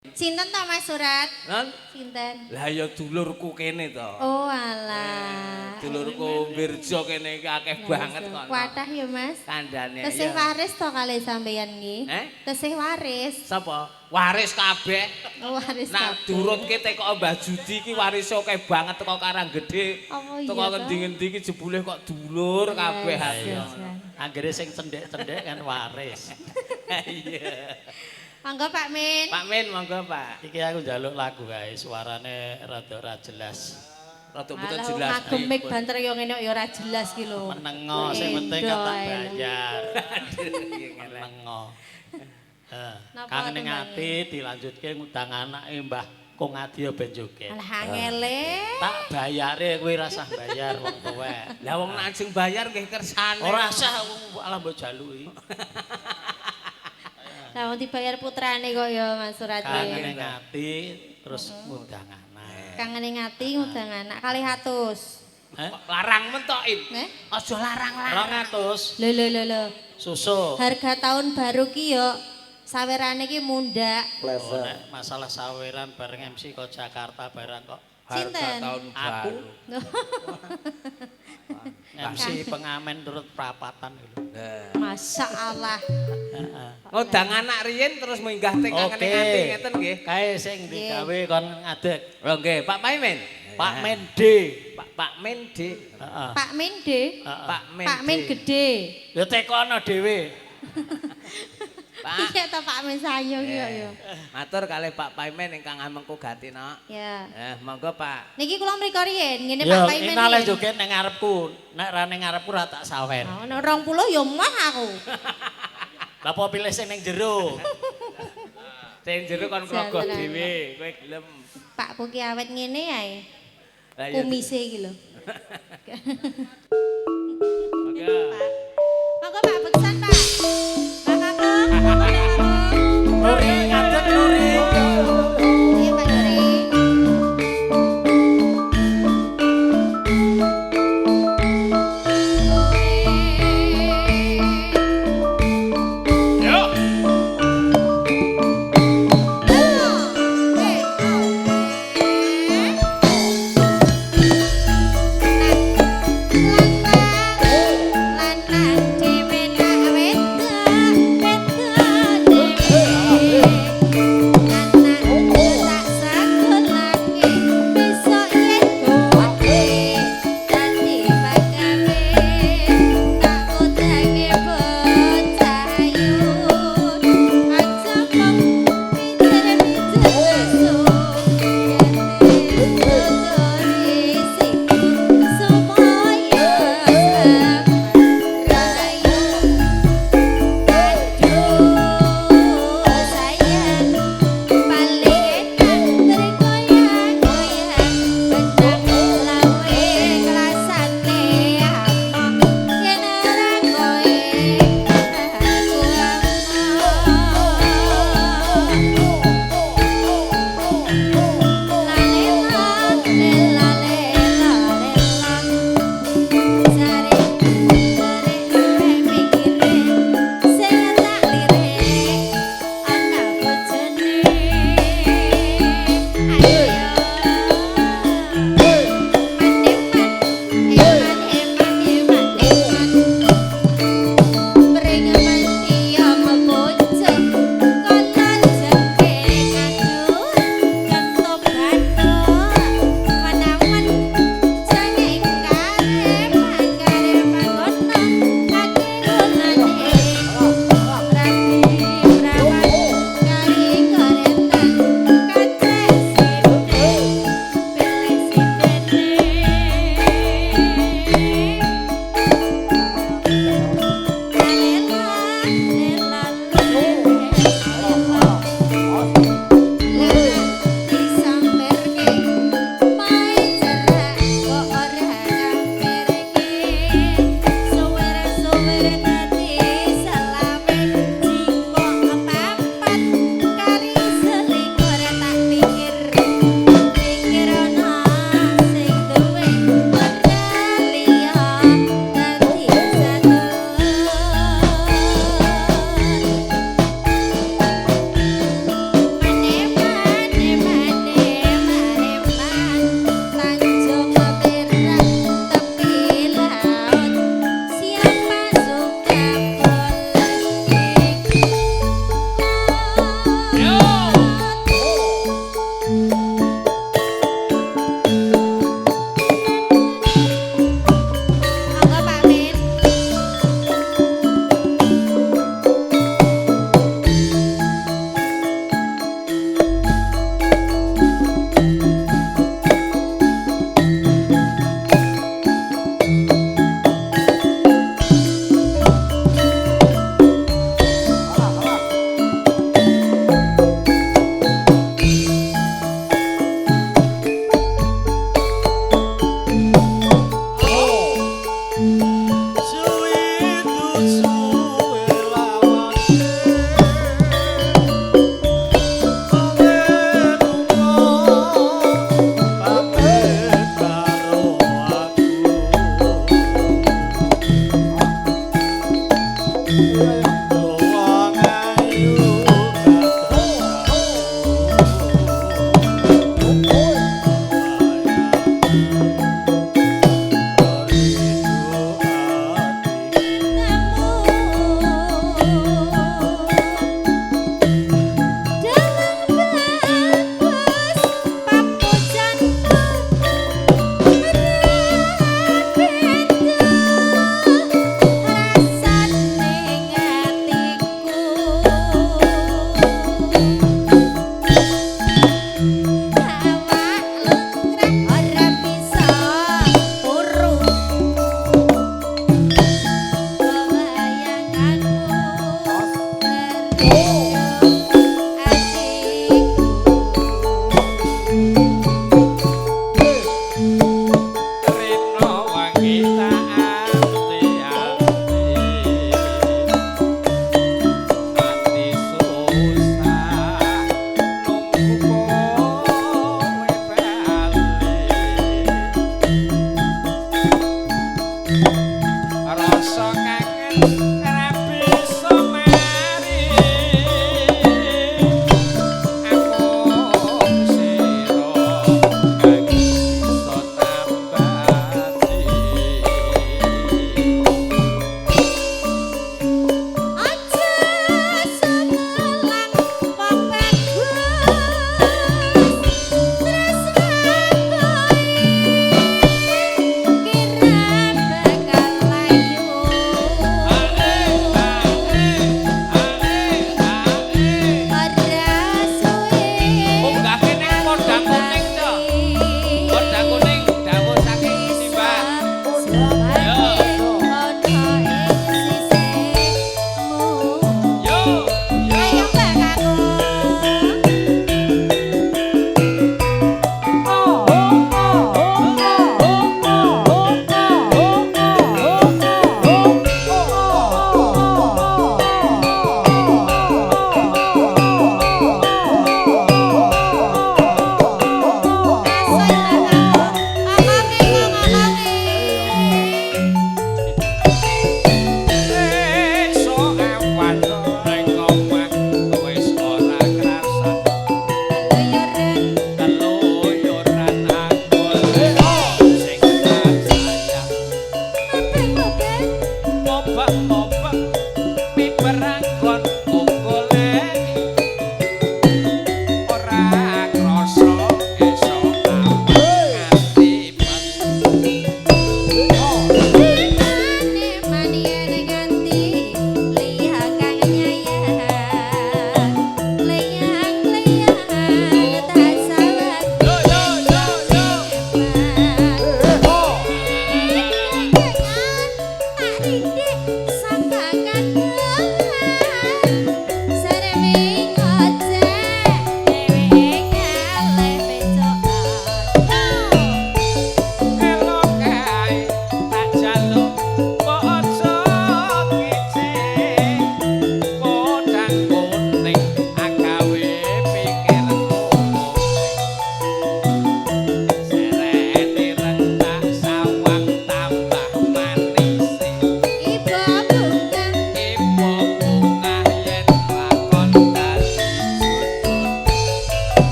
Sinten to, Mas Surat? Non? Sinten? Lah ya dulurku kene to. Oh alah. Dulurku Wirjo kene iki akeh banget kok. Wadah ya, Mas. Kandhane. Tesih waris to kalih sampeyan nggih? Eh? Tesih waris. Sapa? Waris kabeh. Oh, waris Nak kabeh. durutke teko Mbah Judi iki warise akeh banget teko Karanggede. Apa iya Teko to? ngendi-ngendi iki jebule kok dulur kabeh. Iya. Anggere sing cendhek-cendhek kan waris. Iya. Monggo, Pak Min. Pak Min monggo, Pak. Iki aku njaluk lagu kae, suarane rada ora jelas. Rada mboten Alah, jelas. ngagem mic banter yo ngene ya ora jelas ki lho. Menengo sing penting kan tak bayar. Menengo. Heeh. Napa Kang ning tembange? ati dilanjutke ngundang anake Mbah Kung Adi ben joget. Alah angele. Tak bayare kuwi rasah bayar wong tuwek. Lah wong nek ajeng bayar nggih kersane. Ora sah wong alah mbok jaluki. Lah wong dibayar putrane kok ya, Mas Surat. Kang ning ati terus ngundang anak. Kangene ngati ngundang anak kalih atus. Heh? Larang mentokin. Eh? Aja larang-larang. 200 Lho lho lho lho. susu. Harga tahun baru ki yo sawerane ki mundak. Oh, nek masalah saweran bareng MC kok Jakarta barang kok. Harga Sinten? tahun Aku. baru. MC pengamen turut prapatan gitu. Masya Allah. Heeh. Ngundang anak riyin terus minggah teng kangene ati ngeten nggih. Kae sing digawe kon ngadeg. Oh nggih, Pak Paimin. Pak Men D. Pak Pak Min D. Heeh. Pak Min D. Heeh. Pak Min. Pak Min D. gede. Ya tekono dhewe. Pak. Iya ta Pak Min sayo ki kok ya. Matur kalih Pak Paimin ingkang amengku gati nok. Ya. Monggo Pak. Niki kula mriko riyen, ngene Ya, Pak Paimin. inale riyen. joget ning ngarepku. Nek ra ning ngarepku ra tak sawer. Oh, nek 20 ya mah aku. Lah apa pilih sing ning jero? Sing jero kon krogoh Jalan. dhewe, kowe gelem. Pak Puki awet ngene ae. Lah iya. Kumise iki lho. Monggo. Monggo Pak Beksan, Pak. Pak Kakung, monggo Pak Kakung. Nuri ngadeg Nuri. Iya Pak Nuri. Yo. Lanang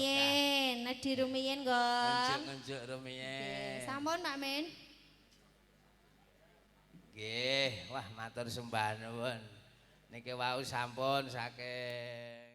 Rumiyin, nedhi rumiyin, Gong. Ngunjuk-ngunjuk rumiyin. Nggih, sampun Pak Min. Nggih, wah matur sembah nuwun. Niki wau sampun saking